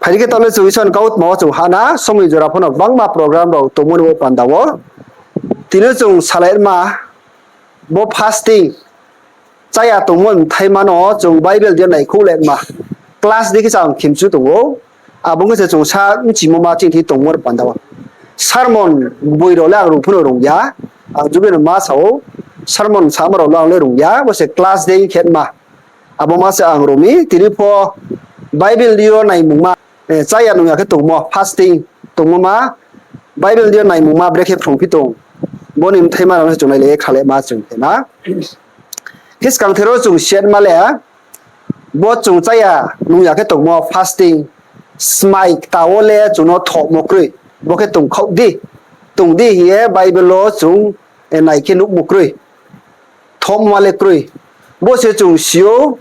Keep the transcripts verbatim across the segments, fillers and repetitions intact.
Phai di khe taoh le chung Isor ni kautma wo chung ha na, somoi jora pho no gbangma program rao tongmo ni bo panda wo. Tini chung salaima, bo fasting, cháya tongmo mthaima no chung Bible di naikhouh le ma. Class di khe se ang khemchu tong ou. Abo khe se chung sa bchimo ma chini thing tongmo ni panda wo. Sermon boi rao le ang rung pho no rung ya. Ang jubi no ma sa ou, sermon sama rao le ang le rung ya, bo se class di khe ma. Abo ma se ang rung mi, tini pho Bible di yo naimungma, eh, cháya nungya khe tongmo, fasting tongmo ma, Bible di yo naimungma brekhe phrungphi tong. Bo ni mthaima rao no se chung nai le kha le ma chung khe na. Khe skang thero chung siatma le, bo chung cháya nungya khe tongmo fasting, smai kta wo le chung no thohmo kroi. Bo khe tongkhaoh di, tong di hing ye Bible wo chung, eh, nai khe nuhmo kroi. Thohma le kroi. Bo se chung si ou,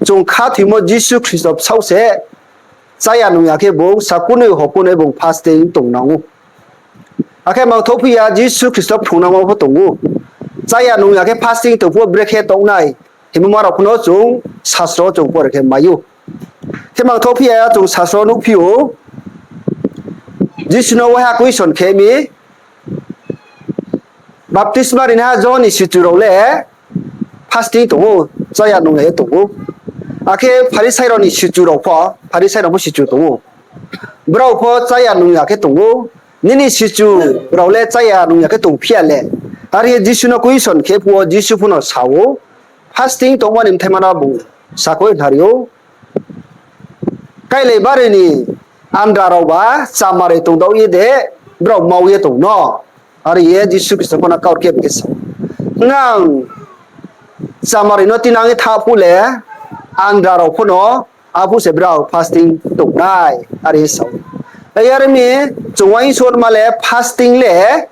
chung khathoimo Jisu Khristo bsaoh se, cháya nungya khe bung sakunoi hokunoi bung fasting tongnang ou. Akhe mangthouhphi ya Jisu Khristo phrungnangmo pho tong ou. Cháya nungya khe fasting tong phuh brekhe tongnai hingmo ma rao pho no chung sasro chung pore khe mai ou. Khe mangthouhphi ya chung sasro nuhphi ou. Jisu no waiha question khe mi, baptisma rinaiha Johon ni sichu rao le fasting tong ou, cháya nungya ye tong ou. Akhe Pharisai rao ni sichu rao pho, Pharisai rao pho sichu tong ou. Brao pho cháya nungya khe tong ou. Nini sichu rao le cháya nungya khe tongphi ya le? Are ye Jisu no question khe phuh wo Jisu pho no sa ou, fasting tongma ni mthaima no bung sakhouh ye khnari ou. Kailai bari ni andra raoba chamaroi tongdaoh ye de brao mau ye tong no? Are ye Jisu Khristo pho no kaurkeh khe sa, nang chamaroi no tinang ye tha phuh le, andra rao pho no, aphuh se brao fasting tong nai, are ye sa ou. Yar mi, chung uaingsouhma le fasting le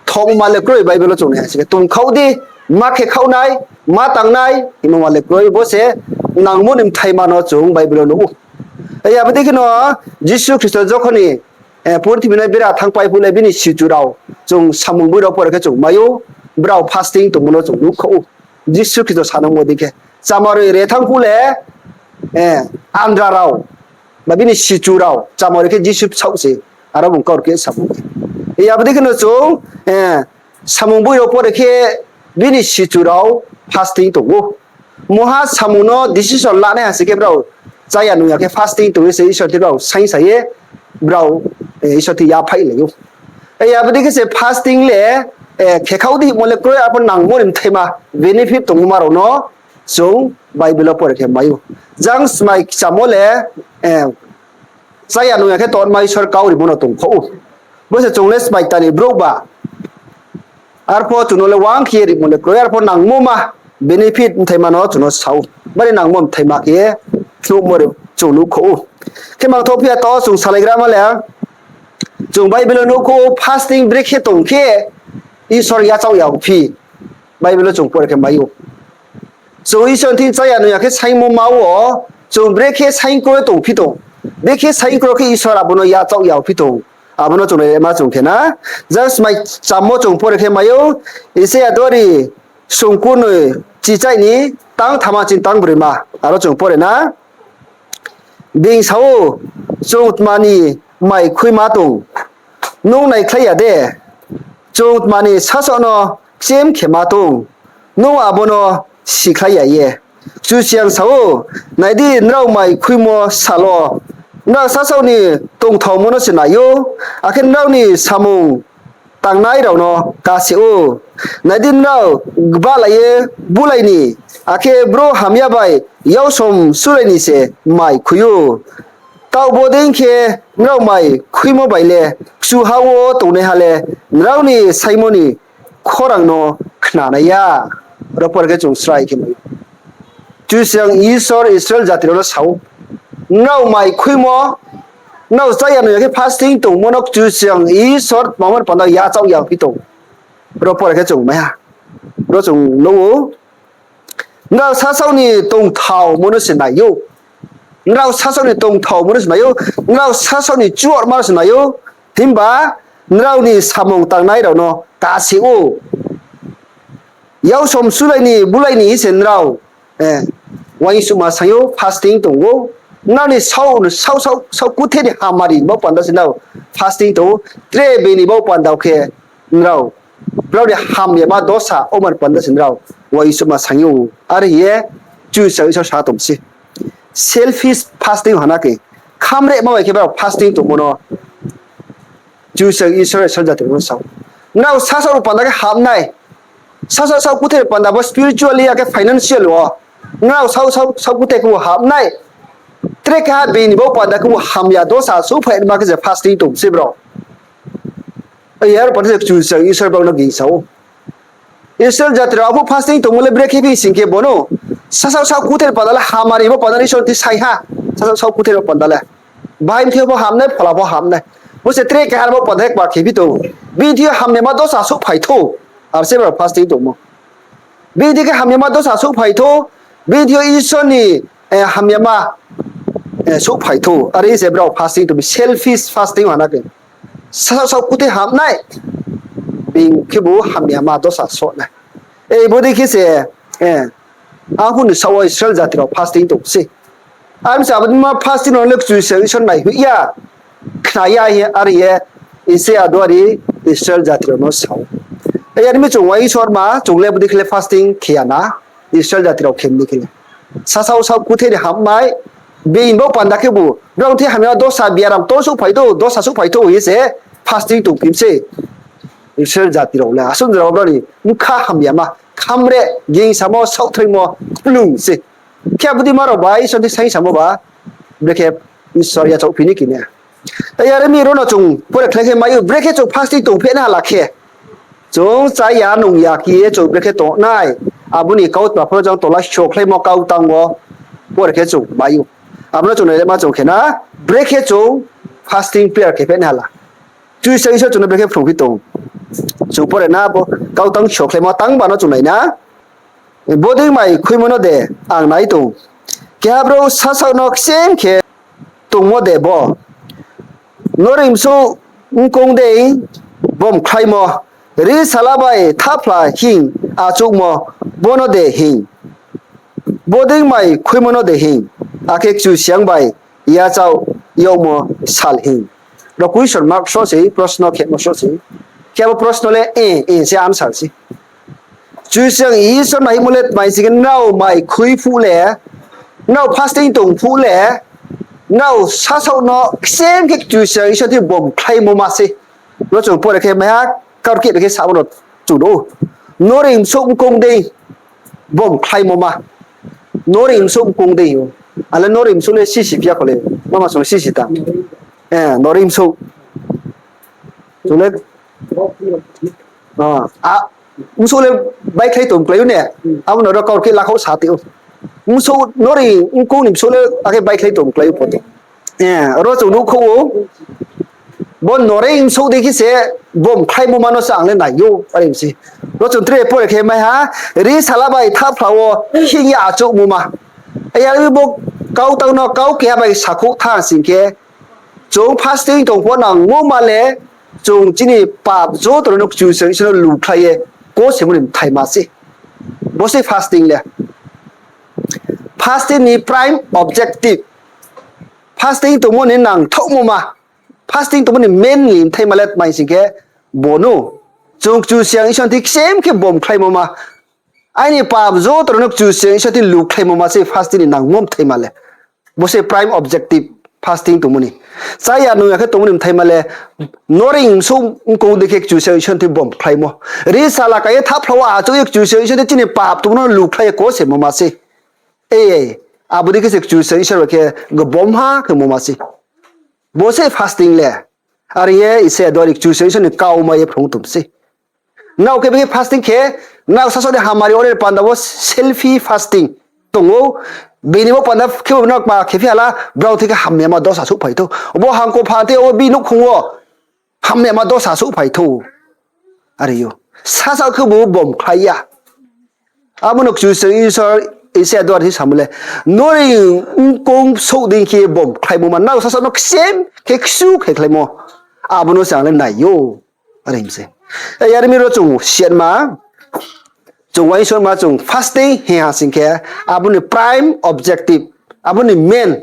thohma le kroi Bible wo chung nai ha se khe, tongkhaoh di, ma khe khaoh nai, ma tang nai hingmo ma le kroi, bo se nangmo ni mthaima no chung Bible wo nuh ou. Abo dei kheno Jisu Khristo jokhon ni, eh, purthimbi no bera thanngpai phuh le bini sichu rao chung samung boi rao pore khe chung mai ou, brao fasting tongmo no chung nuhkhaoh ou. Jisu Khristo sanangmo dei khe, chamaroi re thanng phuh le, eh, andra rao ba bini sichu rao, chamaroi khe Jisu bsaoh se, aro bung kaurkeh samung khe. Abo dei kheno chung, eh, samung boi rao pore khe bini sichu rao fasting tong ou. Mungha samung no decision lanai ha se khe brao cháya nungya khe fasting tong ye se Isor thing brao saingsa ye brao, eh, Isor thing yaphaih lai ou. Abo dei khe se fasting le, eh, khe khaoh di hingmo le kroi, arpho nangmo ni mthaima benefit tongmo ma rao no chung Bible wo pore khe mai ou. Jang smai kchamo le, eh, cháya nungya khe tongma Isor kau rimo no tongkhaoh ou. Bo se chung le smai kta ni brouh ba. Arpho chung no le uang khe ye rimo le kroi, arpho nangmo ma benefit mthaima no chung no sa ou. Bari nangmo mthaima khe ye phnuhmo ri chung nuhkhaoh ou. Khe mangthouhphi ya taoh chung salaigrama le, chung Bible wo nuhkhaoh ou, fasting brekhe tong khe Isor yachaoh ya phi. Bible wo chung pore khe mai ou. Chung Isor thing cháya nungya khe saingmo ma wo, chung brekhe saingkroi tongphi tong, brekhe saingkroi khe Isor abo no yachaoh ya phi tong. Abo no chung naima chung khe na. Jang smai kchamo chung pore khe mai ou, Isaia dori sungkurnoi chichaih ni tang thama ching tang broima. Aro chung pore na. Being sa ou, chung tma ni mai khuima tong, nung naikhlai ya de? Chung tma ni sasaoh no kchem khe ma tong, nung abo no sikhlai ya ye? Kchusoyang sa ou, nai di, nrao mai khuimo sal wo nrao sasaoh ni tongthaomo no se nai ou, akhe nrao ni samung tangnai rao no kase ou. Nai di, nrao gbahlai ye bulai ni, akhe brouh hamya bai yaksom sulai ni se mai khui ou. Taoh bo dei khe nrao mai khuimo bai le kchuha wo tongnaiha le nrao ni saingmo ni khorang no khnanai ya. Ro pore khe chung srai khe mai ou. Kchusoyang Isor Israel jati rao no sa ou, nrao mai khuimo, nrao cháya nungya khe fasting tongmo no Kchusoyang Isor tma ni panda yachaoh ya phi tong. Ro pore khe chung mai ha. Ro chung nuh ou. Nrao sasaoh ni tongthaomo no se nai ou. Nrao sasaoh ni tongthaomo no se nai ou. Nrao sasaoh ni chuarma no se nai ou. Himba nrao ni samung tangnai rao no kase ou. Yaksom sulai ni, bulai ni se nrao, eh, uaingsouhma saing ou, fasting tong ou. Nrao ni sao, sao, sao, sao kuthe ni hamari ni bo panda se nrao fasting tong ou. Tre bini bo panda khe nrao, brao ni hamyama dosa omo ni panda se nrao uaingsouhma saing ou. Are hing ye Kchusoyang Isor sa tong se. Selfish fasting hana khe, khamrema bai khe brao fasting tongmo no Kchusoyang Isor Israel jati rao no sa ou. Nrao sasaoh rao panda khe ham nai. Sasaoh sao kuthe ni panda bo spiritually akhe financial wo. Nrao sao, sao, sao kuthe khebu ham nai. Tre keha bini bo panda khebu hamya dosa souhphai nma khe se fasting tong se brao. Yar panda se Kchusoyang Isor brao no gingsa ou. Israel jati rao arphuh fasting tongmo le brekhe phi sing khe bo no, sasaoh sao kuthe ni panda le hamari bo panda le Isor thi saing ha. Sasaoh sao kuthe ni panda le bahai mthi pho ham nai, phola pho ham nai. Bo se tre keha bo panda khe kma khe phi tong. Bini thing yo hamyama dosa souhphai thou. Ar se brao fasting tongmo. Bini thing khe hamyama dosa souhphai thou. Bini thing yo Isor ni, eh, hamyama, eh, souhphai thou. Are se brao fasting tong mi, selfish fasting hana khe. Sasaoh sao kuthe ham nai. Bini khebu hamyama dosa souh nai. E, bodei khe se, eh, arphuh ni sao wo Israel jati rao fasting tong se. Ar mi se abo ni ma fasting rao le Kchusoyang Isor naihoih ya, khna ya hing ye, are ye Isaia duari Israel jati rao no sa ou. Yar mi chung uaingsouhma, chung le bodei khe le fasting khe ya na, Israel jati rao khe mi khe le. Sasaoh sao kuthe ni ham nai, bini bo panda khebu, brao thing hamya dosa biaram to souhphai thou, dosa souhphai thou hing ye se fasting tongphi mi se. Israel jati rao le asuh jora brao ni bkha hamyama, khamre, gingsamo, saohthraimo, kplung se. Khe abo dei ma rao bai Isor thing saing samo ba, brekhe Isor yachaoh phi ni khe na. Yar mi ro no chung pore khlai khe mai ou, brekhe chung fasting tongphi nai hala khe, chung chá ya nung ya khe ye chung brekhe tong nai. Abo ni kautma pho jang tola sokhlaimo kau tang wo pore khe chung mai ou. Abo no chung nai le ma chung khe na, brekhe chung fasting prayer khe phi nai hala. Kchusoyang Isor chung no brekhe phrungphi tong. Chung pore na bo kau tang sokhlaimo tang ba no chung nai na. Bodei mai khuimo no de ang nai tong. Keha brouh sasaoh no kcheng khe tongmo de bo. Noreing bsouh mkoung dei bomkhlaimo, ri sala bai thaphla hing achouhmo, bo no de hing. Bodei mai khuimo no de hing, akhe Kchusoyang bai yachaoh yagmo sal hing. Ro question mark só se, prosno khemo só se. Khe abo prosno le e, e se answer se. Kchusoyang Isor nai hingmo le tma hing sing khe, nrao mai khui phuh le, nrao fasting tong phuh le, nrao sasaoh no kcheng khe Kchusoyang Isor thing bomkhlaimo ma se. Ro chung pore khe mai ha, kaurkeh bai khe samo no chung nuh ou. Noreing bsouh mkoung dei bomkhlaimo ma. Noreing bsouh mkoung dei ou. Ale noreing bsouh le sisi phi ya kho le, mama song sisi ta. Eh, noreing bsouh. Chung le, ah, bsouh le baikhlai tong klái ou ne. Abo no ro kaurkeh lakhouh sa ti ou. Bsouh noreing mkoung ni bsouh le akhe baikhlai tong klái ou pho de. Eh, ro chung nuhkhouh ou. Bo noreing bsouh dei khe se bomkhlaimo ma no se ang le nai ou, are mi se. Ro chung tre pore khe mai ha, ri sala bai thaphla wo hing ye achouhmo ma. Yar mi bo kau tang no kau keha bai sakhouh thanng sing khe, chung fasting tong pho nangmo ma le, chung chini pap joto no Kchusoyang Isor no lukhlai ye kosemo ni mthaima se. Bo se fasting le. Fasting ni prime objective. Fasting tongmo ni nangthaohmo ma. Fasting tongmo ni main ni mthaima le tma hing sing khe, bo no. Chung Kchusoyang Isor thing kcheng khe bomkhlaimo ma. Aini pap joto no Kchusoyang Isor thing lukhlaimo ma se fasting ni nangmo mthaima le. Bo se prime objective fasting tongmo ni. Chá ya nung ya khe tongmo ni mthaima le, noreing bsouh mkoung dei khe Kchusoyang Isor thing bomkhlaimo. Ri sala kai ye thaphla wo achouh ye Kchusoyang Isor thing chini pap tongmo no lukhlai ye kosemo ma se. E, abo dei khe se Kchusoyang Isor bai khe gbomha khemo ma se. Bo se fasting le. Are ye Isaia duari Kchusoyang Isor ni kau mai ye phrung tong se. Nrao khe bini fasting khe, nrao sasaoh ni hamari ore panda wo selfie fasting tong ou. Bini bo panda khe bo nrao kma khe phi hala, brao thing khe hamyama dosa souhphai thou. Bo hangko pha tei o bi nouhkhong wo hamyama dosa souhphai thou. Are ou. Sasaoh khebu bomkhlai ya. Abo no Kchusoyang Isor Isaia duari thing samo le, noreing mkoung bsouh dei khe bomkhlaimo ma, nrao sasaoh no kcheng khe kchu khe khlaimo. Abo no se ang le nai ou. Are mi se. Yar mi ro chung siatma, chung uaingsouhma chung fasting hing ha sing khe, abo ni prime objective, abo ni main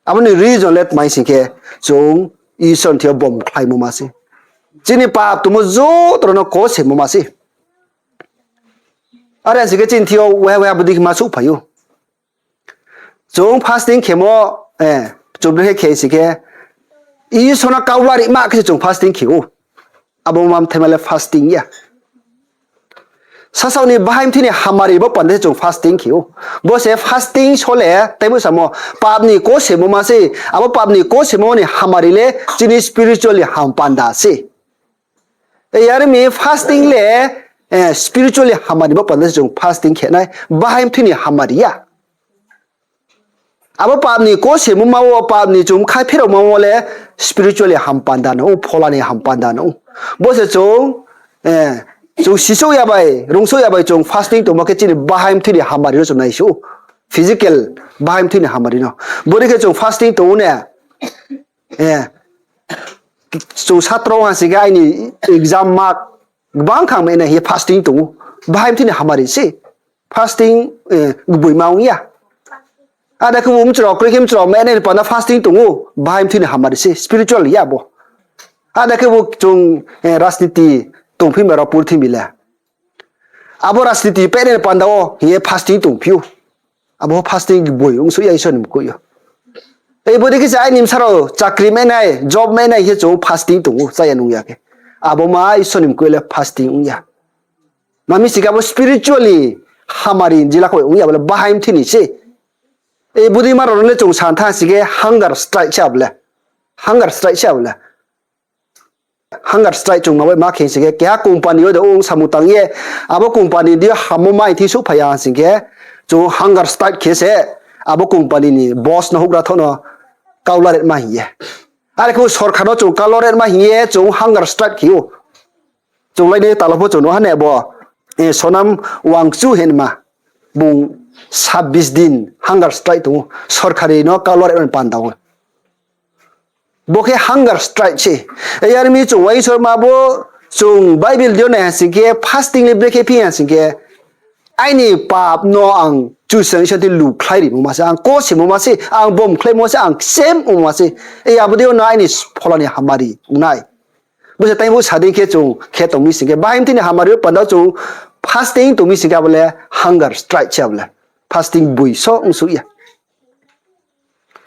Abo ni reason le tma hing sing khe, chung Isor ni thing yo bomkhlaimo ma se. Chini pap tongmo joto rao no kosemo ma se. Are sing khe chini thing yo waiha waiha bodei khe ma souhphai ou. Chung fasting khemo, chung brekhe khe sing khe, Isor no kau larima khe se chung fasting khe ou. Abo ma mthaima le fasting ya. Sasaoh ni bahai mthoi ni hamari bo panda se chung fasting khe ou. Bo se fasting so le, teibo samo, pap ni kosemo ma se, abo pap ni kosemo ni hamari le chini spiritually ham panda se. Yar mi fasting le, spiritually hamari bo panda se chung fasting khe nai, bahai mthoi ni hamari ya. Abo pap ni kosemo ma wo, pap ni chung bkha pherao ma wo le spiritually ham panda no ou, phola ni ham panda no ou. Bo se chung, chung sisouh ya bai, rungsouh ya bai chung fasting tongmo khe chini bahai mthoi ni hamari no chung naisouh ou. Physical bahai mthoi ni hamari no. Bodei khe chung fasting tong ou ne, chung satro ha sing khe aini exam mark gbang khang mai nai hing ye fasting tong ou. Bahai mthoi ni hamari se. Fasting, gboima ong ya. Ada khebu mchra kroi khe mchra mai nai ni panda fasting tong ou. Bahai mthoi ni hamari se, spiritual ya bo. Ada khebu chung, rajniti tongphi ma rao purthimbi le. Abo rajniti peh nai ni panda wo hing ye fasting tongphi ou. Abo fasting gboi ongsouh ya Isor ni mkoih yo. Bodei khe se aini bsa rao chakri mai nai, job mai nai hing ye chung fasting tong ou, chaya nung ya khe. Abo ma Isor ni mkoih le fasting ong ya. Ma mi sing khe abo spiritually hamari jila khe ong ya, abo le bahai mthoi ni se. Bodei ma rao no le chung san tha sing khe hunger strike se abo le. Hunger strike se abo le. Hunger strike chung ma bai ma khe sing khe, keha company yo de ong samung tang ye, abo company di hamo mai thing souhphai ya sing khe, chung hunger strike khe se, abo company ni boss no houhgra tho no kau laretma hing ye. Are khe sorkar no chung kau laretma hing ye, chung hunger strike khe ou. Chung lai ni talo pho chung nuh ha ne bo, Sonam Wangchuk hingma, bung sabbish din hunger strike tong ou, sorkari no kau laretma ni panda wo. Bo khe hunger strike se. Yar mi chung uaingsouhma bo, chung Bible di yo nai ha sing khe, fasting le brekhe phi ha sing khe, aini pap no ang Kchusoyang Isor thing lukhlai rimo ma se, ang kosemo ma se, ang bomkhlaimo se, ang kchemo ma se. Abo dei yo no aini phola ni hamari ong nai. Bo se taibo sa dei khe chung khe tong mi sing khe, bahai mthoi ni hamari yo panda chung fasting tong mi sing khe abo le hunger strike se abo le. Fasting boi so ongsouh ya.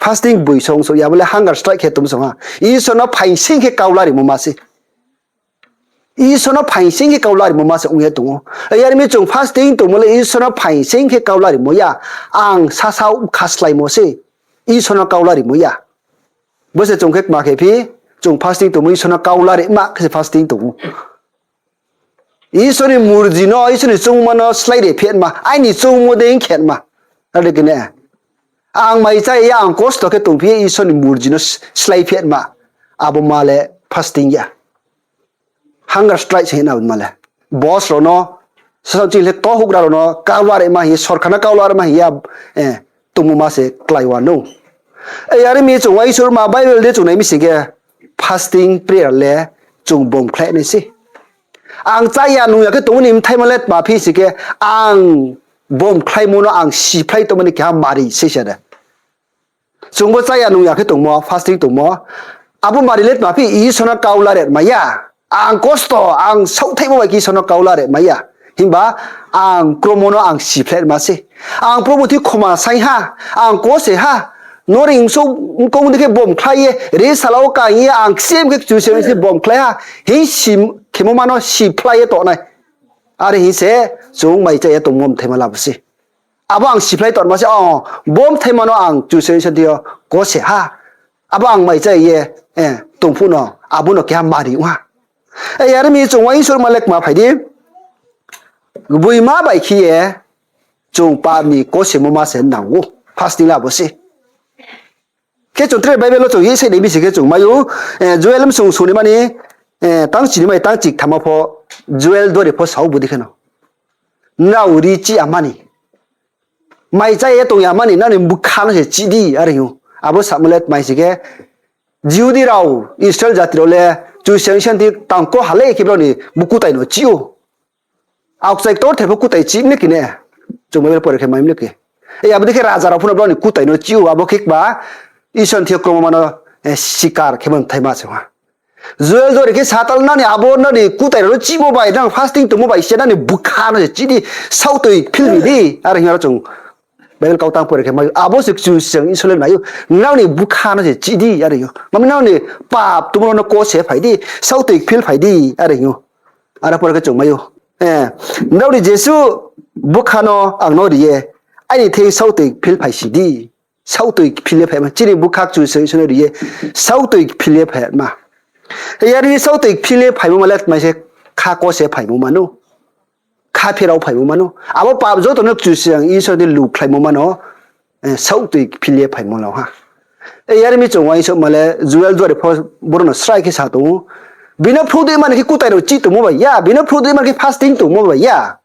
Fasting boi so ongsouh ya, abo le hunger strike khe tong song ha. Isor no phaing sing khe kau larimo ma se. Isor no phaing sing khe kau larimo ma se ong ye tong ou. Yar mi chung fasting tongmo le Isor no phaing sing khe kau larimo ya. Ang sasaoh khaslaimo se. Isor no kau larimo ya. Bo se chung khe kma khe phi, chung fasting tongmo Isor no kau larima khe se fasting tong ou. Isor ni murji no, Isor ni choungmo no slái ri phi ma, aini choungmo dei khe ma. Are khe ne, ang mai chá ya, ang kosto khe tongphi ye Isor ni murji no slái phi ma. Abo ma le fasting ya. Hunger strike se hing na abo ma le. Boss rao no, sasaoh chini le to houhgra rao no kau larima hing ye, sorkar no kau larima hing ye, tongmo ma se klái wa nou. Yar mi chung uaingsouhma Bible de chung nai mi sing khe, fasting prayer le chung bomkhlai nai se. Ang chá ya nung ya khe tongmo ni mthaima le tma phi sing khe, ang bomkhlaimo no ang siphlai tongmo ni keha mari se se de. Chung bo chá ya nung ya khe tongmo, fasting tongmo, abo mari le tma phi Isor no kau laretma ya. Ang kosto, ang saohthaihmo bai khe Isor no kau laretma ya. Himba ang kromo no ang siphlai ma se. Ang Probu thing khoma saing ha, ang kose ha. Nrao ngsouh mkong dei khe bomkhlai ye, re sala wo kaing ye, ang kchim khe Kchusoyang se bomkhlai ha, hing si khemo ma no siphlai ye tongnai. Are hing se chung mai chá ye tongmo mthaima labo se. Abo ang siphlai tongma se, o, bo mthaima no ang Kchusoyang Isor thing yo kose ha. Abo ang mai chá ye tong phuh no, abo no keha mari ong ha. Yar mi chung uaingsouhma le kma phai di. Gboima bai khe ye chung pap ni kosemo ma se nang ou. Fasting labo se. Khe chung tre Bible wo chung ye se nai bisi khe chung mai ou, Joel msung sung ni mani, tang chini mai tang chiktham wo pho, Joel dori pho sa ou bodei khe no. Nrao ri chih ya mani, mai chá ye tong ya mani, nrao ni bkha no se chih di, are hing ou. Abo samo le tma hing sing khe, Jihudi rao, Israel jati rao le, Kchusoyang Isor thing tangko ha le khe brao ni bo kutai no chih ou. Aokchai ktorther pho kutai chih mle khe ne. Chung Bible pore khe mai mle khe. Abo dei khe raja rao pho no brao ni kutai no chih ou, abo khe kba, Isor ni thing yo kromo ma no sikar khemo mthaima se ha. Joel duari khe sa tang, nang ni abo nang ni kutai rao no chihmo bai, nang fasting tongmo bai se nang ni bkha no se chih di, saohtoi phil ri di, are hing aro chung Bible kau tang pore khe mai ou, abo se Kchusoyang Isor le nai ou, nang ni bkha no se chih di, are hing ou. Mami nang ni pap tongmo rao no kose phai di, saohtoi phil phai di, are hing ou. Aro pore khe chung mai ou. Nrao ni jesuh bkha no ang no ri ye, aini thing saohtoi phil phai si di. Saohtoi phil ye phaima, chini bkha Kchusoyang Isor no ri ye, saohtoi phil ye phaima. Yar mi saohtoi phil ye phaimo ma le tma se, kha kose phaimo ma nou. Kha pherao phaimo ma nou. Abo pap joto no Kchusoyang Isor ni lukhlaimo ma no, saohtoi phil ye phaimo la ha. Yar mi chung uaingsouhma le Joel duari pho boro no srai khe sa tong ou. Bini no phruh dei mani khe kutai rao chih tongmo bai ya, bini no phruh dei mani khe fasting tongmo bai ya.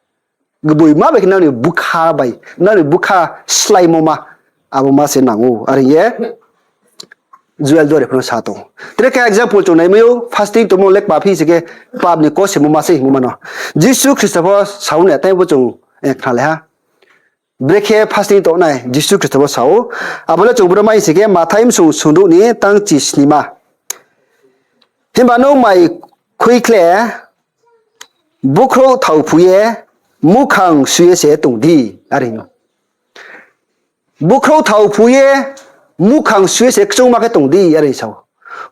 Gboima bai khe nang ni bkha bai, nang ni bkha sláimo ma, abo ma se nang ou, are hing ye Joel duari pho no sa tong ou. Tre khe example chung naimai ou, fasting tongmo le kma phi se khe pap ni kosemo ma se hingmo ma no. Jisu Khristo pho sa ou na, tei bo chung khnalai ha. Brekhe fasting tongnai Jisu Khristo pho sa ou. Abo le chung bro mai se khe Mathai bsung sungdouh ni tang chisnima. Himba nung mai khuikhle, bukhrouh thao phu ye, muhkhang su ye se tong di, are hing ou. Bukhrouh thao phu ye, muhkhang su ye se kchungma khe tong di, are hing sa ou.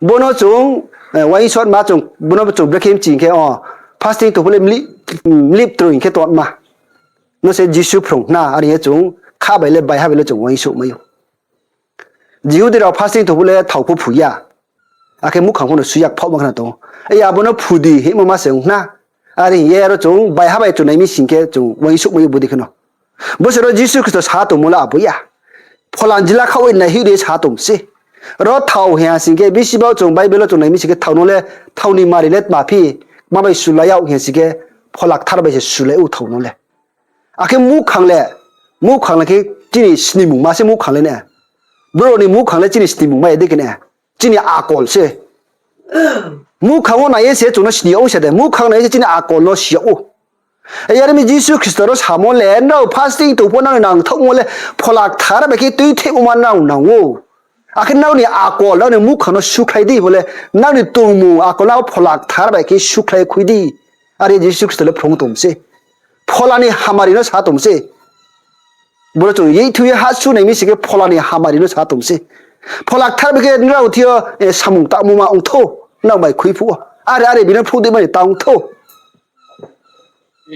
Bo no chung, uaingsouhma chung, bo no chung brekhe mchi hing khe, fasting tong phuh le mlip, mlip troi hing khe tongma. No se Jisu phrung khna, are hing ye chung kha bai le, baiha bai le chung uaingsouhmai ou. Jihudi rao fasting tong phuh le thao pho phu ya. Akhe muhkhang pho no su ya, kphaohma khna tong ou. Ei abo no phu di hingmo ma se ong khna. Are hing ye aro chung baiha bai chung nai mi sing khe chung uaingsouhmai ou bodei khe no. Bo se ro Jisu Khristo sa tongmo le abo ya. Phola jila khaoh ye naihoih ri sa tong se. Ro thao hing ya sing khe, bisi bao chung Bible wo chung nai mi sing khe thao no le, thao ni mari le tma phi, kma bai sulai yag hing ya sing khe, Phola Kthar bai se sulai ou thao no le. Akhe muhkhang le, muhkhang le khe chini snimungma se muhkhang le ne. Brouh ni muhkhang le chini snimungma ya dei khe ne. Chini akol se. Muhkhang wo nai ye se chung no sni yag ou se de, muhkhang nai ye se chini akol no si yag ou. Yar mi Jisu Khristo ro samo le, nrao fasting tong pho nang ni nangthaohmo le, Phola Kthar bai khe tuithehmo ma nrao nang ou. Akhe nrao ni akol, nrao ni muhkhang no sukhlai di bo le, nrao ni tongmung akol no Phola Kthar bai khe sukhlai khui di. Are Jisu Khristo le phrung tong se. Phola ni hamari no sa tong se. Boro chung yeithu ye hahsu nai mi sing khe Phola ni hamari no sa tong se. Phola Kthar bai khe nrao thing yo samung tangmo ma ong thou, nrao bai khui phuh wo. Are, are bini phruh dei mani tang thou.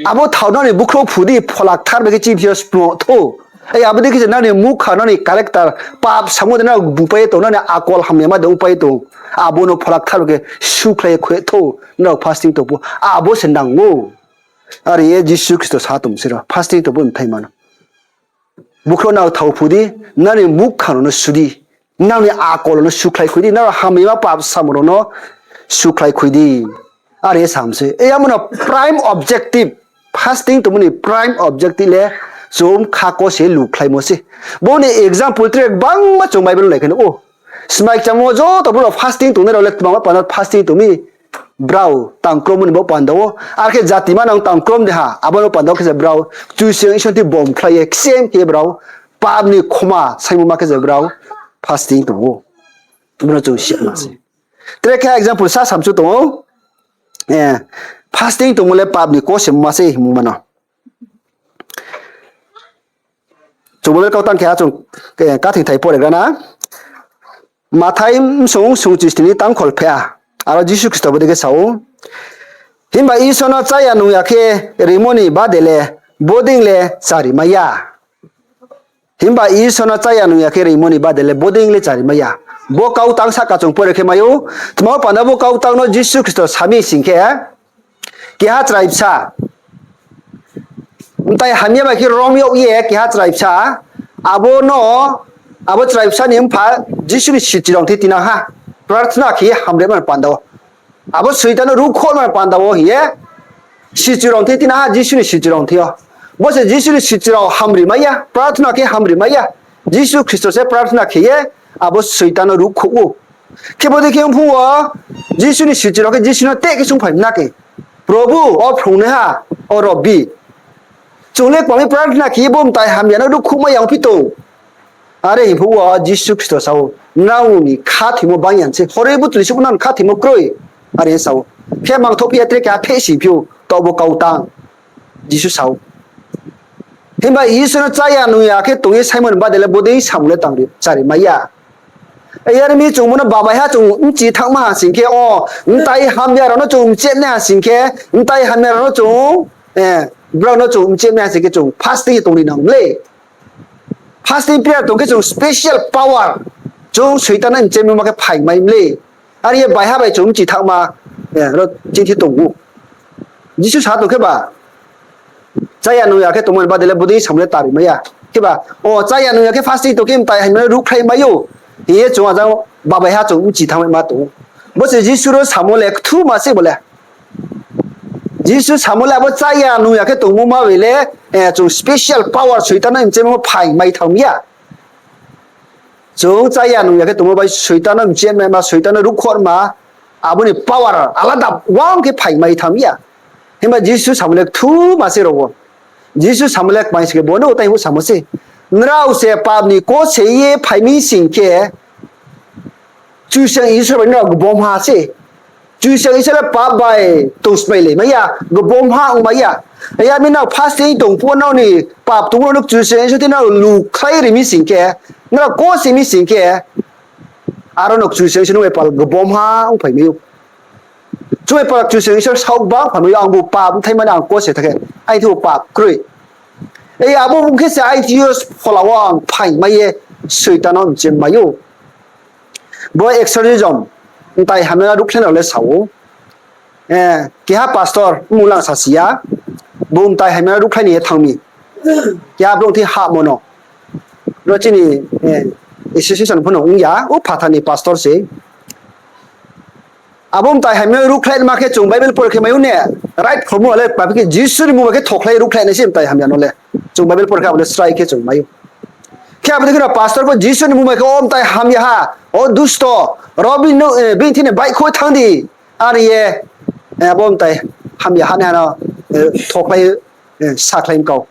Abo thao nrao ni bukhrouh phu di, Phola Kthar bai khe chini thing yo splung thou. Abo dei khe se nrao ni muhkhang, nrao ni character, pap samo de nrao bupai ye tong, nrao ni akol hamyama de ongpai ye tong. Abo no Phola Kthar bai khe sukhlai ye khui thou, nrao fasting tong pho. Abo se nang ou. Are ye Jisu Khristo sa tong se ro, fasting tong pho mthaima no. Bukhrouh nrao thao phu di, nrao ni muhkhang rao no su di, nrao ni akol rao no sukhlai khui di, nrao hamyama pap samo rao no sukhlai khui di. Are ye sam se. Amo no prime objective, fasting tongmo ni prime objective le chung kha kose lukhlaimo se. Bo ni example tre gbangma chung Bible nai khe nuh ou. Smai kchangmo joto brouh rao fasting tongnai rao le tma panda fasting tong mi? Brao tangkromo ni bo panda wo. Are khe jati manang tangkrom de ha, abo no panda wo khe se brao Kchusoyang Isor ni thing bom khlai ye, ksem khe brao pap ni khoma saimo ma khe se brao fasting tong ou. Bo no chung si ma se. Tre khe example sa samchu tong ou. Fasting tongmo le pap ni kosemo ma se hingmo ma no. Chung bo le kau tang khe ha chung, kathing thai pore gra na. Mathai bsung sungchisni ni tangkhol phe a. Aro Jisu Khristo bodei khe sa ou, Himba Isor no chá ya nung ya khe rimo ni bade le bodei le charimai ya. Himba Isor no chá ya nung ya khe rimo ni bade le bodei le charimai ya. Bo kau tang sahka chung pore khe mai ou. Tma wo panda bo kau tang no Jisu Khristo sa mi sing khe, keha chrai bsa mtai hamya bai khe rom yag ye keha chrai bsa, abo no, abo chrai bsa ni mpha Jisu ni sichu rao thing tinang ha, prarthana khe ye hamri mani panda wo. Abo Soitan no ruhkhouh mani panda wo hing ye sichu rao thing tinang ha, Jisu ni sichu rao thing yo. Bo se Jisu ni sichu rao hamri mai ya, prarthana khe hamri mai ya. Jisu Khristo se prarthana khe ye abo Soitan no ruhkhouh ou. Khe bodei khe ong phuh wo, Jisu ni sichu rao khe Jisu no teh khe sungphai mi na khe, Probhu, o phrungnaiha, o Robbi, chung le kma mi prarthana khe ye bo mtai hamya no ruhkhouhmai ya ongphi tong? Are hing phuh wo Jisu Khristo sa ou, nrao ni khathoimo bang ya se, horoi butli suh nang khathoimo kroi, are sa ou. Khe mangthouh phi ya tre keha phehsi phi ou, taoh bo kau tang, Jisu sa ou. Himba Isor no chá ya nung ya khe tong ye saimo ni bade le bodei samung le tang ri, chári mai ya. Yar mi chung bo no babai ha chung mchi thanngma ha sing khe, o, mtai hamya rao no chung mchemnai ha sing khe, mtai hamya rao no chung, brao no chung mchemnai ha sing khe chung fasting tong ni nang mle. Fasting prayer tong khe chung special power, chung Soitan no mchemma khe phaimai mle. Are ye baiha bai chung mchi thanngma, ro chini tong ou. Jisu sa tong khe ba, chá ya nung ya khe tongmo ni bade le bodei samung le tari mai ya. Kheba, o, chá ya nung ya khe fasting tong khe mtai hamya no ruhkhlai mai ou, hing ye chung ajang babai ha chung mchi thanngmaima tong ou. Bo se Jisu ro samo le kthuma se bo le. Jisu samo le abo chá ya nung ya khe tongmo ma bai le, chung special power Soitan no mchemmo phaimai thanng mi ya. Chung chá ya nung ya khe tongmo bai Soitan no mchemmaima, Soitan no ruhkhorma, abo ni power alada wang khe phaimai thanng mi ya. Himba Jisu samo le kthuma se ro wo. Jisu samo le kmai se khe bo no tai phuh samo se. Nrao se pap ni kose ye phai mi sing khe, Kchusoyang Isor bai nrao gbomha se. Kchusoyang Isor le pap bai tongsmai le mai ya, gbomha ong mai ya. Yar mi nrao fasting tong phuh wo nrao ni pap tong phuh wo no Kchusoyang Isor tini nrao lukhlai ri mi sing khe, nrao kose mi sing khe, aro no Kchusoyang Isor nung bai pal gbomha ongphai mai ou. Chung bai pal Kchusoyang Isor saoh bang phai mai ou, angbu pap bthai mani ang kose tha khe, aini thing pap kroi. Ei abo bung khe se aini thing yo phola wo ang phaimai ye Soitan no mchemmai ou. Bo exorcism, mtai hamya no ruhkhlai rao le sa ou. Keha pastor, mmung lang sasi ya, bung mtai hamya no ruhkhlai ni ye thanng mi. Keha brouh thing hahmo no. Ro chini association pho no ong ya, o phathar ni pastor se. Abo mtai hamya no ruhkhlai ma khe chung Bible pore khe mai ou ne, right formula le kma phi khe Jisu ni mmung bai khe thokhlai ruhkhlai nai se mtai hamya no le. Chung Bible pore khe abo le srai khe chung mai ou. Khe abo dei khe no pastor pho Jisu ni mmung bai khe o mtai hamya ha, o dusto, ro bini thing ni baihkhouh thanng di, are ye, abo mtai hamya hanaiha no thokhlai, sakhlai kau.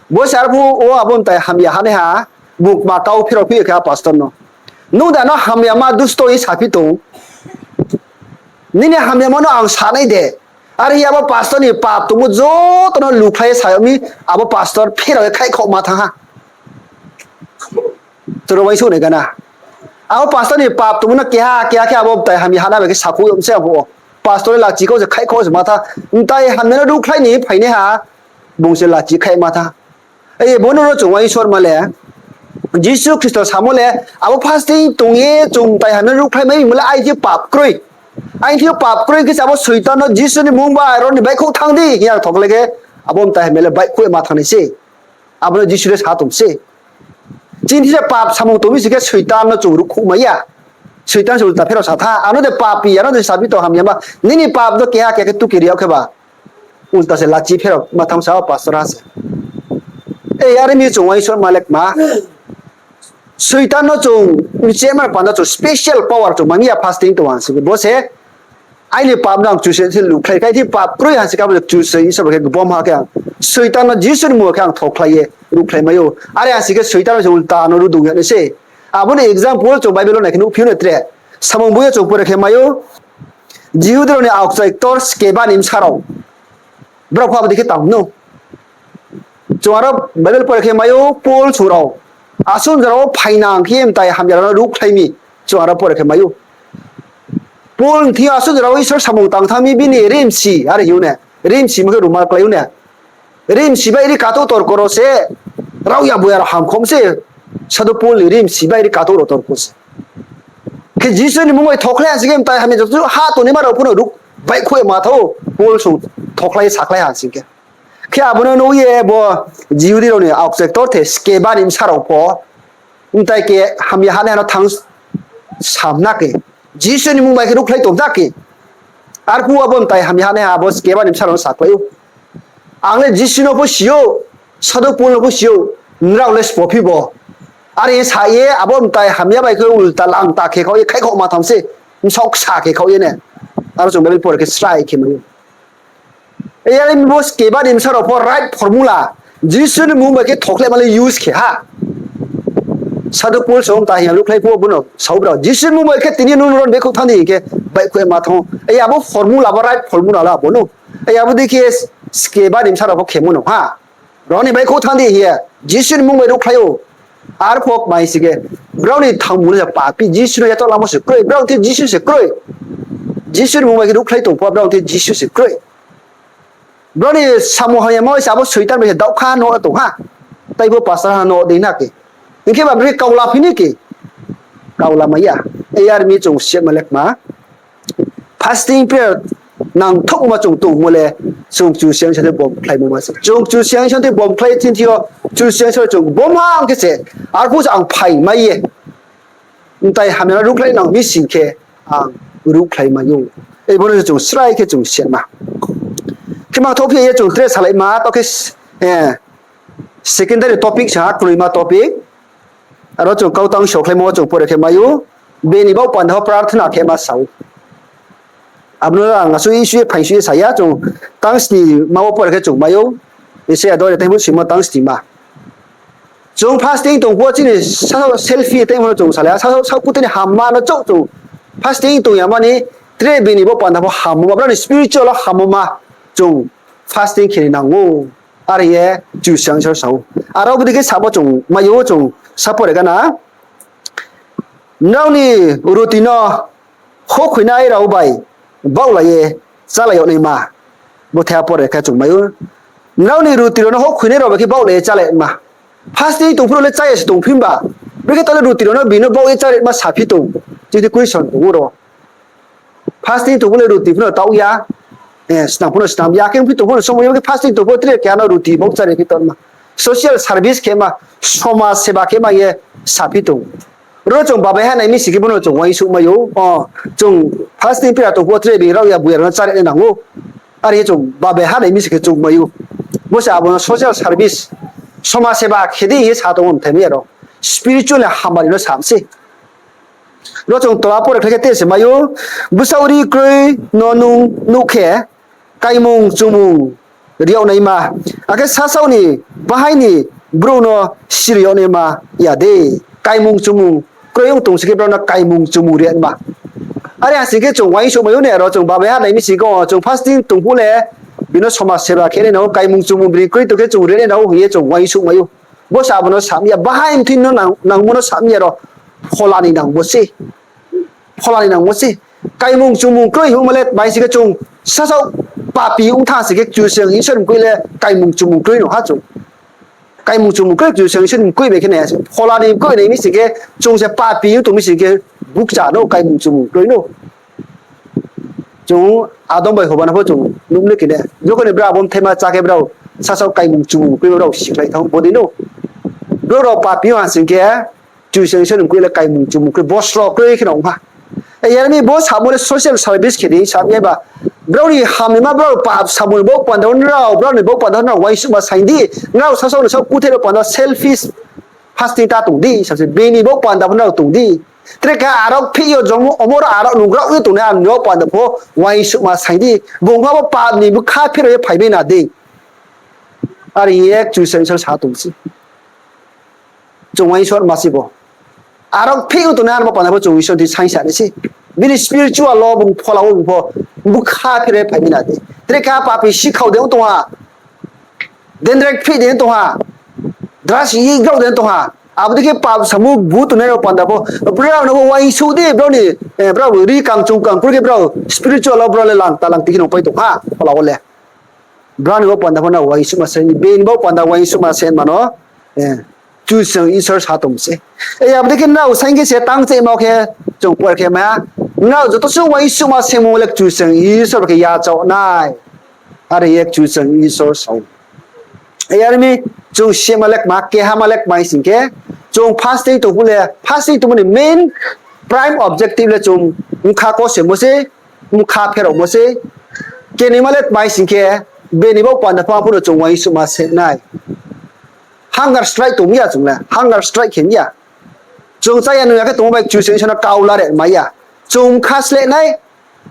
Bo se arphuh o abo mtai hamya hanaiha, bung kma kau pherao phi khe a pastor no, nung de ano hamyama dusto hing saphi tong? Nini hamyama no ang sanai de. Are hing ye abo pastor ni pap tongmo joto no lukhlai ye sa yag mi, abo pastor pherao ye khaihkhouhma thanng ha. Toro uaingsouh nai gana. Abo pastor ni pap tongmo no keha keha khe abo mtai hamya hana bai khe sakhouh yag mi se abo. Pastor le lachi kau se khaihkhouh se ma tha. Mtai hamya no ruhkhlai ni phainaiha, bung se lachi khaihma tha. Bo no ro chung uaingsouhma le, Jisu Khristo samo le, abo fasting tong ye chung mtai hamya no ruhkhlai mai mo le aini thing yo pap kroi. Aini thing yo pap kroi khe se abo Soitan no Jisu ni mmung bai ro ni baihkhouh thanng di hing ye ang thokhlai khe, abo mtai hamya le baihkhouh ye ma thanng nai se. Abo no Jisu le sa tong se. Chini thing se pap samung tong mi sing khe Soitan no chung ruhkhouh mai ya. Soitan se ulta pherao sa tha, ano de papi, ano de saphi tong hamyama. Nini pap no keha keha khe tuke ri yag khe ba, ulta se lachi pherao ma thanng sa o pastor ha se. Ei, are mi chung uaingsouhma le kma, Soitan no chung mchemma panda chung special power chung mai mi ya fasting tong ha sing khe bo se, aini pap no ang Kchusoyang se lukhlai khe, aini thing pap kroi ha sing khe abo le Kchusoyang Isor bai khe gbomha khe ang, Soitan no Jisu ni mmung bai khe ang thokhlai ye ruhkhlai mai ou. Are ha sing khe Soitan no se ulta no rudung yag nai se. Abo ni example chung Bible wo nai khe nuhphi ou na tre. Samung boi yo chung pore khe mai ou. Jihudi rao ni aokchai ktor Skeva ni bsa rao, brao pho abo dei khe tang no. Chung aro Bible pore khe mai ou, Pol song rao asuh jora wo phainang khe mtai hamya rao no ruhkhlai mi, chung aro pore khe mai ou. Pol ni thing yo asuh jora wo Isor samung tang thanng mi, bini rimsi, are hing ou ne, rimsi mo khe rumal klái ou ne. Rimsi bai ri katouh torko ro se, rao ya boya rao hamkhom se, sadu Pol ni rimsi bai ri katouh rao torko se. Khe Jisu ni mmung bai thokhlai ha sing khe mtai hamya joto ha tongnaima rao pho no ruh baihkhouh ye ma tha ou, Pol song thokhlai sakhlai ha sing khe. Khe abo no nuh ye bo Jihudi rao ni aokchai ktor the Skeva ni bsa rao pho, mtai khe hamya hanaiha no thanng sam na khe, Jisu ni mmung bai khe ruhkhlai tong na khe. Arphuh abo mtai hamya hanaiha abo Skeva ni bsa rao no sakhlai ou, ang le Jisu no pho si ou, sadu Pol no pho si ou, nrao le sbo phi bo? Are sa ye abo mtai hamya bai khe ulta lang ta khe khaoh ye khaihkhouhma thanng se, bsaoh ksa khe khaoh ye ne. Aro chung Bible pore khe srai khe mai ou. Yar mi bo Skeva ni bsa rao pho right formula, Jisu ni mmung bai khe thokhlaima le use khe ha. Sadhu Paul song ta hing ya ruhkhlai phuh wo bo no sao brao. Jisu ni mmung bai khe tini nung ron baihkhouh thanng di hing khe baihkhouh ye ma thanng ou. Ai abo formula, abo right formula la abo no. Ai abo dei khe ske ba ni bsa rao pho khemo no ha. Ron ni baihkhouh thanng di hing ye Jisu ni mmung bai ruhkhlai ou. Arphuh kmai si khe, brao ni thangmung no se papi, Jisu no yachaoh lamo se kroi, brao thing Jisu se kroi. Jisu ni mmung bai khe ruhkhlai tong pho, brao thing Jisu se kroi. Brao ni samung hamyama bai se abo Soitan bai se daohkha no tong ha. Tai pho pastor ha no dei na khe. Hing khe ba brekhe kau la phi ni khe. Kau la mai ya. Ai yar mi chung siatma lekma. Fasting prayer nangthouhma chung tongmo le, chung Kchusoyang Isor thing bom khlaimo ma se. Chung Kchusoyang Isor thing bom khlai thing thing yo, Kchusoyang Isor chung bom ha hing khe se, arphuh se ang phai mai ye. Mtai hamya ruhkhlai nang mi sing khe, ang ruhkhlai mai ou. Ei bo no chung srai khe chung siatma. Khe ma thouh phi ye chung tre salaima, to khe, eh, secondary topic sa, knoima topic. Aro chung kau tang sokhlaimo chung pore khe mai ou, bini baoh panda pho prarthana khe ma sa ou. Abo no ang asuh issue ye phaing suh ye sa ya, chung tang sni ma wo pore khe chung mai ou, Isaia dori tei bo simo tang sni ma. Chung fasting tong phuh wo chini sa selfie tei mo no chung salai, sa, sa, sa kutini hamma no chouh chung fasting tong ya mani, tre bini baoh panda pho hammo ma, brao ni spiritual wo hammo ma chung fasting khe ni nang ou. Are ye Kchusoyang Isor sa ou. Aro bo dei khe sabo chung mai ou, chung sa pore gana. Nrao ni ruti no houhkhoinai rao bai baohlai ye chálai yag naima. Bo the pore khe chung mai ou. Nrao ni ruti rao no houhkhoinai rao bai khe baohlai ye chálai ma. Fasting tong phuh rao le chá ya se tong phi ba. Brekhe taoh le ruti rao no bini no baoh ye chári ma saphi tong. Chini question tong ou ro. Fasting tong phuh le ruti pho no taoh ya, eh, snam pho no snam ya, akhe ongphi tong phuh no somo ya, fasting tong phuh tre keha no ruti baoh chári phi tongma. Social service khe ma, somaj seba khe ma ye saphi tong. Ro chung babai ha nai mi sing khe bo no chung uaingsouh mai ou. O, chung fasting prayer tong phuh tre bini rao ya buya rao no chári nai nang ou. Are ye chung babai ha nai mi sing khe chung mai ou. Bo se abo no social service, somaj seba khe di hing ye sa tong ou mthai mai ya ro. Spiritual ni hamari no sa mi se. Ro chung tola pore khlai khe te se mai ou, bsaoh ri kroi no nung nuh khe, kaimung chumung ri yag naima, akhe sasaoh ni bahaing ni brouh no siri yag naima ya de, kaimung chumung kroi ong tong sing khe brao no kaimung chumung ri yag naima. Are ha sing khe chung uaingsouh mai ou ne, ro chung babai ha nai mi sing khe, o, chung fasting tong phuh le, bini no somaj seba khe nai nang ou, kaimung chumung bini kroi tong khe chung ri nai nang ou hing ye chung uaingsouh mai ou. Bo se abo no sa mi ya, bahaing mthoi no nang, nangmo no sa mi ya ro, phola ni nangmo se. Phola ni nangmo se. Kaimung chumung kroi hingmo le bai sing khe chung sasaoh papi ong thanng sing khe Kchusoyang Isor ni mkoih le kaimung chumung kroi no ha chung. Kaimung chumung kroi Kchusoyang Isor ni mkoih bai khe nai ha se. Phola ni mkoih nai mi sing khe chung se papi ong tong mi sing khe bukcha no kaimung chumung kroi no. Chung Adam bai Hoba no pho chung nuh le khe ne. Jokhon ni brao abo mthaima chá khe brao sasaoh kaimung chumung kroi brao sikhlai thanng bodei no. Brao rao papi ong ha sing khe Kchusoyang Isor ni mkoih le kaimung chumung kroi, bosro kroi khe no ong ha. E yar mi bo samo le social service khe di sa mi ya ba. Brao ni hamyama brao pap samo ni bo panda nrao, brao ni bo panda nrao uaingsouhma saing di. Nrao sasaoh ni saoh kuthe rao panda selfish fasting ta tong di, sa se bini bo panda pho nrao tong di. Tre khe aro phih yo jong omo ro aro nugrao ye tongnai ang ni bo panda pho uaingsouhma saing di. Bung ha bo pap ni bkha pherao ye phai bai na di. Are ye Kchusoyang Isor sa tong se. Chung uaingsouhma se bo. Aro phih ong tongnai ang bo panda pho chung Isor thing saingsa nai se. Bini spiritual wo bung phola wo bung pho bkha pherao ye phai bai na di. Tre khe papi sikhao de ong tong ha. Dendrek phih de ong tong ha. Drugs yi grao de ong tong ha. Abo dei khe pap samo bu tongnai rao panda pho, brao no bo uaingsouh di, brao ni, eh, brao ri kang chung kang kroi khe brao spiritual wo brao le langta langti khe nungpai tong ha, phola wo le. Brao ni bo panda pho nrao uaingsouhma se, bini bo panda uaingsouhma se ma no, eh, Kchusoyang Isor sa tong se. E abo dei khe nrao saing khe se tang chehma khe chung pore khe ma, nrao joto se uaingsouhma se mung le Kchusoyang Isor khe yachaoh nai. Are ye Kchusoyang Isor sa ou. E yar mi chung sima le kma, kehama le kma hing sing khe, chung fasting tong phuh le, fasting tongmo ni main prime objective le chung bkha kosemo se, bkha pheraomo se. Kenoima le kma hing sing khe, bini bo panda pho no chung uaingsouhma se nai. Hunger strike tong mi ya chung le, hunger strike khe mi ya. Chung chá ya nung ya khe tongmo bai Kchusoyang Isor no kau la re mai ya. Chung bkha sleh nai,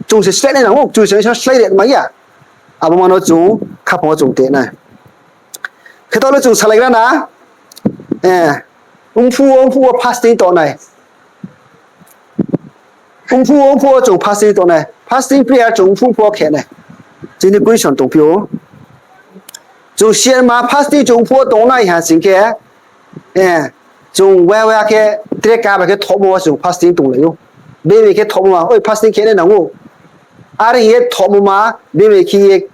chung se sleh nai nang ou, Kchusoyang Isor no slái re mai ya. Abo ma no chung khaphang wo chung te nai. Khe taoh le chung salaigra na, eh, Ongphuh wo, ongphuh wo fasting tongnai. Ongphuh wo, ongphuh wo chung fasting tongnai. Fasting prayer chung ongphuh phuh wo khe nai. Chini question tongphi ou. Chung siyanma fasting chung ongphuh wo tongnai ha sing khe, chung waya waya khe tre ka bai khe thohmo wo chung fasting tonglai ou. Bini khe thohmo ma, oi fasting khe nai nang ou. Are hing ye thohmo ma, bini khe ye,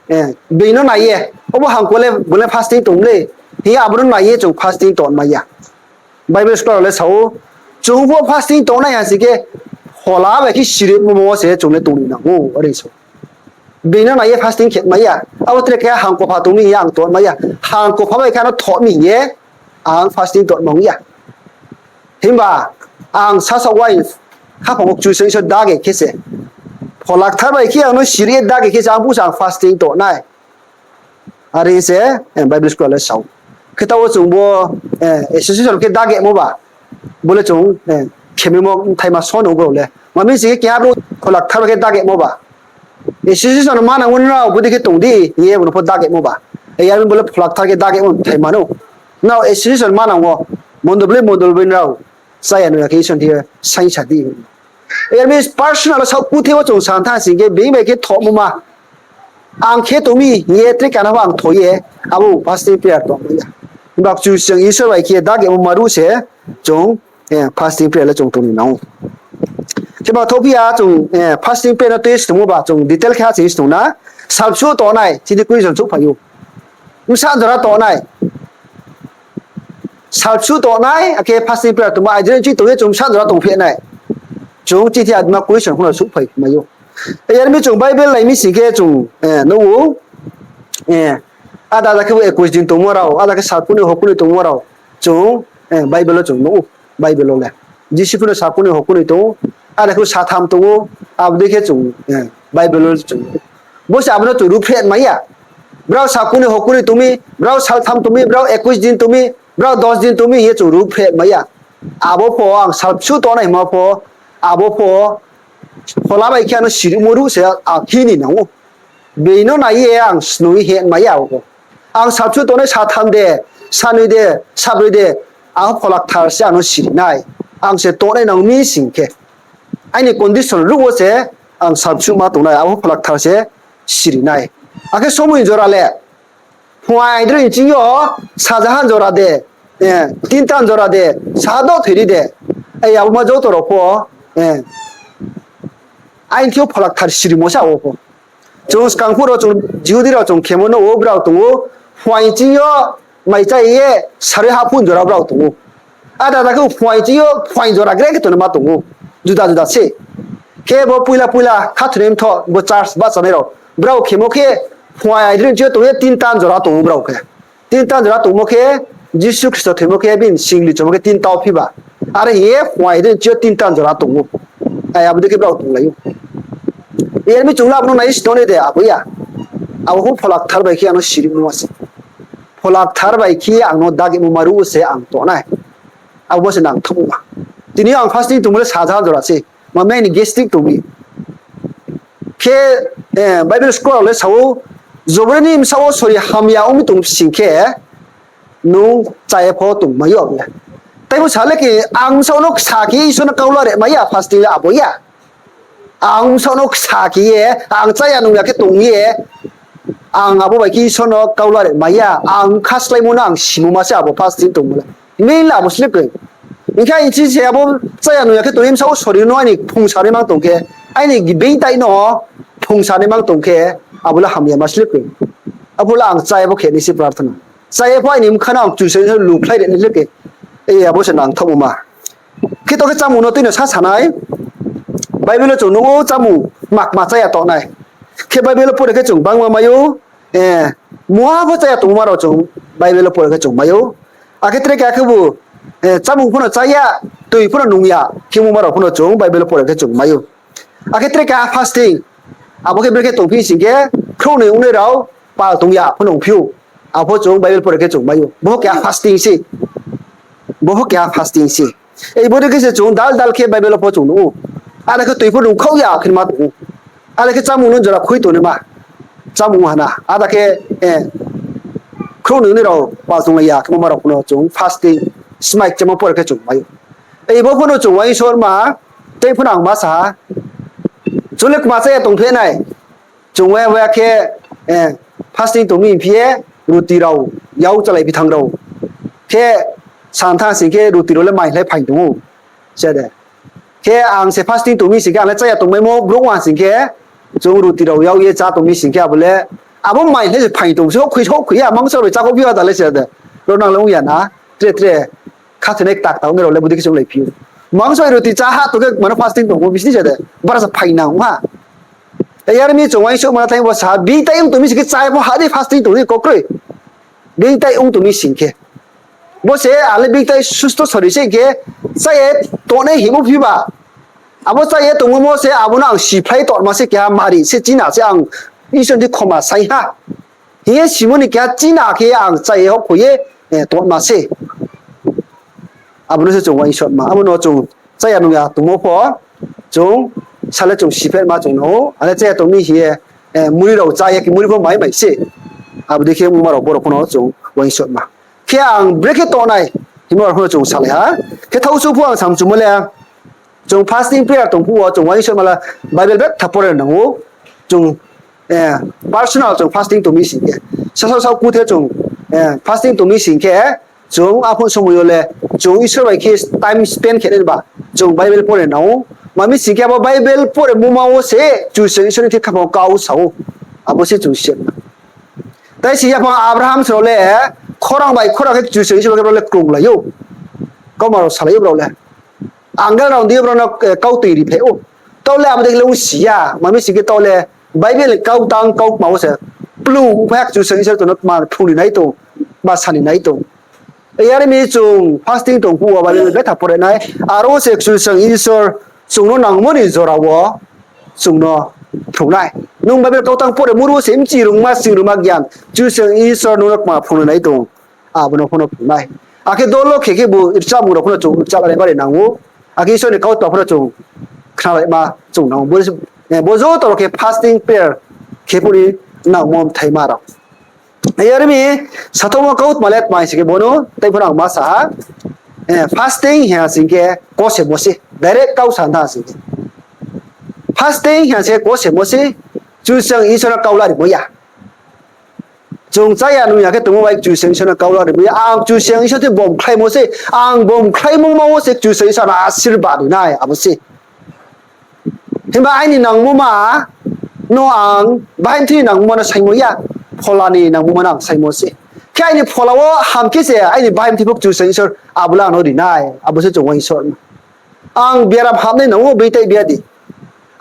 bini no nai ye, obo hangko le bo le fasting tong le, hing ye abo no nai ye chung fasting tongmai ya. Bible scholar le sa ou, chung pho fasting tongnai ha sing khe, phola bai khe sirimo wo se chung le tong ni nang ou, are sa ou. Bini no nai ye fasting khe mai ya. Abo tre khe hangkopha tong mi hing ye ang tongmai ya. Hangkopha bai khe ano thoh mi hing ye ang fasting tongmai ya. Himba ang sasaoh wai khaphang wo Kchusoyang Isor dage khe se, Phola Kthar bai khe ang no siri ye dage khe se ang busa ang fasting tongnai. Are se Bible scholar le sa ou. Khe taoh wo chung bo association khe dagemo ba, bo le chung khemimo bthaima so no brao le. Ma mi sing khe keha brouh Phola Kthar bai khe dagemo ba, association manang wo nrao bodei khe tong di hing ye bo no pho dagemo ba. Yar mi bo le Phola Kthar khe dagemo bthaima no. Nrao association manang wo, mondol bai mondol bai nrao chaya nung ya khe Isor thing yo saingsa di. Yar mi personal saoh kuthe wo chung sa thanng sing khe, being bai khe thohmo ma, ang khe tong mi hing ye tre kana pho ang thoh ye, abo fasting prayer tongmai ya. Himba Kchusoyang Isor bai khe dagemo ma ruh se chung fasting prayer le chung tong ni nang ou. Kheba thohphi ya chung fasting prayer no tui ye snungmo ba chung detail khe ha ching snung na. Salbsuh tongnai, chini question souhphai ou. Bsa jora tongnai, salbsuh tongnai, akhe fasting prayer tongmo, aidroih chi tong ye chung bsa jora tongphi nai. Chung chithi adma question pho no souhphai mai ou. Yar mi chung Bible nai mi sing khe chung nuh ou, ada ada khe bo ekush din tongmo rao, ada khe salphunoi hophunoi tongmo rao, chung Bible wo chung nuh ou, Bible wo le. Jisu pho no salphunoi hophunoi tong ou, ada khe bo satham tong ou, abo dei khe chung Bible wo chung nuh ou. Bo se abo no chung ruhphreh mai ya. Brao salphunoi hophunoi tong mi, brao saltham tong mi, brao ekush din tong mi, brao dos din tong mi hing ye chung ruhphreh mai ya. Abo pho ang salbsuh tongnai hingmo pho, abo pho Phola bai khe ano sirimo ruh se ang hing ni nang ou. Being no nai ye ang snung ye hing mai ya abo pho. Ang salbsuh tongnai satham de, sanoi de, sabroi de, ang Phola Kthar se ang no siri nai. Ang se tongnai nang mi sing khe, aini condition ruh wo se ang salbsuh ma tongnai, abo Phola Kthar se siri nai. Akhe somoi jora le, phuaing aidroih ching yo, sajahan jora de, tintan jora de, saha do thoi ri de, abo ma joto rao pho aini thing yo Phola Kthar sirimo se abo pho. Chung skang phuh rao chung Jihudi rao chung khemo nuh ou, brao tong ou, phuaing ching yo mai chá ye saroi hahphun jora brao tong ou. Ada ada khe phuaing ching yo phuaing jora gre khe tongnaima tong ou, juda juda se. Khe bo poila poila khathoinai mthoh bo church bahchanai rao, brao khemo khe phuaing aidroih ching yo tong ye tintan jora tong ou brao khe. Tintan jora tongmo khe, Jisu Khristo thoimo khe bini singli chomo khe tinta wo phiba. Are hing ye phuaing aidroih ching yo tintan jora tong ou. Abo dei khe brao tonglai ou. Yar mi chung le abo no nai ye stongnai de, abo ya. Abo pho Phola Kthar bai khe ang no sirimo ma se. Phola Kthar bai khe ang no dagemo ma ruh wo se ang tongnai. Abo bo se nangthohmo ma. Tini yo ang fasting tongmo le sajahan jora se. Ma mi aini gastric tong mi. Khe Bible scholar le sa ou, jobori ni bsaoh wo sori hamya ong mi tong sing khe, nung chá ye pho tongmai ou abo le. Taibo sa le khe, ang bsaoh no ksa khe ye Isor no kau lare mai ya, fasting le abo ya. Ang bsaoh no ksa khe ye, ang chá ya nung ya khe tong ye, ang abo bai khe Isor no kau lare mai ya, ang khasláimo no ang simo ma se abo fasting tongmo le. Main le abo slip khe. Hing khe aini chi se abo chá ya nung ya khe tong ye bsaoh wo sori no aini phung sanai mang tong khe, aini being tai no phung sanai mang tong khe, abo le hamya ma slip khe. Abo le ang chá ye bo khe ni se prarthana. Chá ye pho aini bkha no ang Kchusoyang no lukhlai ri nai le khe. Abo se nangthohmo ma. Khe to khe chámung no tui no sasa nai. Bible wo chung nuh ou chámung makma chá ya tongnai. Khe Bible wo pore khe chung bangma mai ou, mungha pho chá ya tongma rao chung Bible wo pore khe chung mai ou. Akhe tre keha khebu chámung pho no chá ya, tui pho no nung ya, khemungma rao pho no chung Bible wo pore khe chung mai ou. Akhe tre keha fasting, abo khe brekhe tongphi sing khe, khrouhnoi ongnai rao pal tong ya pho no ongphi ou. Abo pho chung Bible pore khe chung mai ou. Bo keha fasting se. Bo pho keha fasting se. Ei bodei khe se chung dal dal khe Bible wo pho chung nuh ou. Ada khe tui pho nung khau ya khe ma tong ou. Ada khe chámung no jora khui tongnaima. Chámung hana. Ada khe khrouhnoi ongnai rao pal tonglai ya khemungma rao pho no chung fasting. smai kchemo pore khe chung mai ou. Ei bo pho no chung uaingsouhma, tei pho no ang ma sa ha. Chung le kma chá ya tongphi nai. Chung waya waya khe, fasting tong mi hing phi ye, ruti rao, yak chálai phi thanng rao. Khe, santha sing khe ruti rao le mailai phaing tong ou. Khe ang se fasting tong mi sing khe, ang le chá ya tongmaimo brouh wa sing khe, chung ruti rao yak ye chá tong mi sing khe, abo le, abo mailai se phaing tong, se houhkhoi, houhkhoi ya, mangsa bai chákhouh phi ya ta le se de. Ro nang le ong ya na, tre tre, khathoinai kta kta ong ye rao le bodei khe se onglai phi ou. Mangsa bai ruti chá ha tong khe, mano fasting tong ou, bisi se de, bara sa phaing nang ha. Yar mi chung uaingsouhma thai bo sa ha, bini tai ong tong mi sing khe chá ya pho ha di fasting tong di kokroi. Bini tai ong tong mi sing khe. Bo se ale bini tai susto sori se khe, chá ye tongnai hingmo phiba. Abo chá ye tongmo se abo no ang siphlai tongma se keha mari se china se ang Isor ni khoma sai ha. Hing ye simo ni keha china khe ang chá ye houhkhoi ye, tongma se. Abo no se chung uaingsouhma. Abo no chung chá ya nung ya tongmo pho, chung sale chung siphaima chung no ou, ale chá ya tong mi hing ye, muri rao chá ya khe muri pho mai mai se. Abo dei khe ongma rao boro pho no chung uaingsouhma. Khe ang brekhe tongnai, hingmo rao pho no chung salai ha. Khe thaohsu pho ang samchumo le, chung fasting prayer tong phuh wo chung uaingsouhma le Bible betha pore nang ou. Chung personal chung fasting tong mi sing khe, sasao sao kuthe chung fasting tong mi sing khe, chung aphuh somoi yo le chung Isor bai khe time spend khe nai ba, chung Bible pore nang ou. Ma mi sing khe abo Bible pore mungma wo se Kchusoyang Isor ni khe khaphang kau sa ou. Abo se chung si Tai si yaphang Abraham srao le khorang bai khorang khe Kchusoyang Isor bai khe brao le krunglai ou. Kauma rao salai ou brao le. Angel rao ni brao no kau toi ri phe ou. Taoh le abo dei khe le ongsi ya, ma mi sing khe taoh le Bible ni kau tang kau kma wo se plung phai ha, Kchusoyang Isor chung no tma phrung ni nai tong, tma sa ni nai tong. Yar mi chung fasting tong phuh wo Bible betha pore nai, aro se Kchusoyang Isor chung no nangmo ni jora wo chung no phrung nai. Nung Bible kau tang pore muru se mchi rungma sing rungma gyan, Kchusoyang Isor nung no tma phrung ni nai tong, abo no pho no phrung nai. Akhe dolo khe khebu rchamung rao pho no chung rchalaima ri nang ou. Akhe Isor ni kautma pho no chung khnalaima chung nang ou. Bo joto rao khe fasting prayer khe phuh ni nangmo mthaima rao. Yar mi, sathaohmo kautma le tma hing sing khe bo no, tei pho no ang ma sa ha, fasting hing sing khe kosemo se, direct kau sa tha sing khe. Fasting hing sing khe kosemo se, Kchusoyang Isor no kau la rimo ya. Chung chá ya nung ya khe tongmo bai Kchusoyang Isor no kau la rimo ya. Ang Kchusoyang Isor thing bom khlaimo se, ang bom khlaimungma wo se Kchusoyang Isor no asirbad ri nai, abo se. Himba aini nangmoma no ang bahai mthi ni nangmoma no saingmo ya, phola ni nangmoma no ang saingmo se. Khe aini phola wo ham khe se aini bahai mthi pho Kchusoyang Isor abo le ang no ri nai, abo se chung uaingsouhma. Ang biaram hamnai nang ou, bini tai biadi.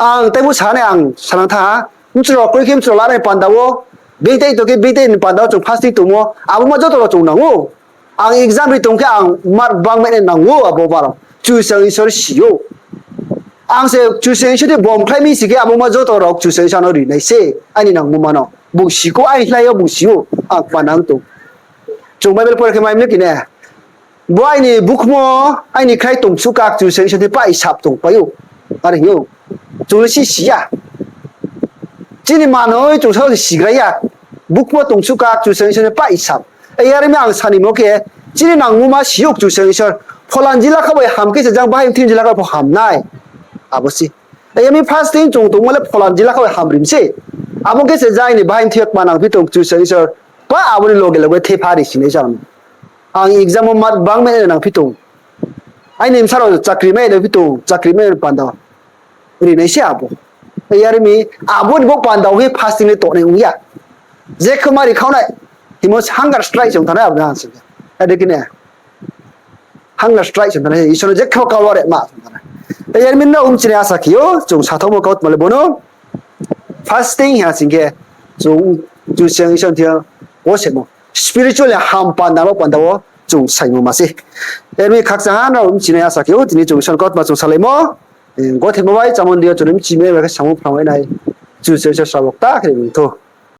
Ang taibu sa nai ang sanang tha, mchro kroi khe mchro lanai panda wo, bini tai tong khe bini tai ni panda wo chung fasting tongmo, abo ma joto rao chung nang ou. Ang exam ri tong khe ang mark bang mai nai nang ou, abo ma rao Kchusoyang Isor si ou. Ang se Kchusoyang Isor thing bom khlai mi sing khe abo ma joto rao Kchusoyang Isor no ri nai se, aini nangmoma no. Bung si khou, aini slái yo bung si ou, ang kma nang tong. Chung Bible pore khe mai mi kine. Bo aini bukhmo, aini khlai tong suh ka, Kchusoyang Isor thing pah isap tongpai ou. Are hing ou. Chung le si si ya. Chini manoi chung sa sigra ya. Bukhmo tong suh ka, Kchusoyang Isor thing pah isap. Yar mi ang sanimo khe, chini nangmoma si ou Kchusoyang Isor. Phola ni jila kha bai ham khe se jang bahai mthi ni jila kha pho ham nai. Abo se. Yar mi fasting chung tongmo le phola ni jila kha bai ham ri mi se. Abo khe se jang aini bahai mthi yo kma nangphi tong Kchusoyang Isor, pa abo ni loge loge thepha ri si nai jang. Ang exam wo mark bang mai nai nangphi tong. Aini bsa rao chakri mai nangphi tong, chakri mai nai panda ri nai se abo. Yar mi, abo ni bo panda wo khe fasting le tongnai ong ya. Je khe mari khau nai, himo hunger strike se ong thanng nai abo ni ang sing khe. Ade khe ne, hunger strike se ong thanng nai, Isor no je khe kau la re ma se ong thanng nai. Yar mi no mchini asa khe ou, chung sathaohmo kautma le bo no. Fasting hing sing khe, chung, Kchusoyang Isor thing yo kosemo, spiritually ham panda bo panda wo chung saingmo ma se. Yar mi khakchang ha no mchini asa khe ou, tini chung Isor ni kautma chung salaimo. Gothe mo bai chámo ni deing yo chung mchimai bai khe samung phrang mai nai. Kchusoyang Isor srabo kta khe ri thou.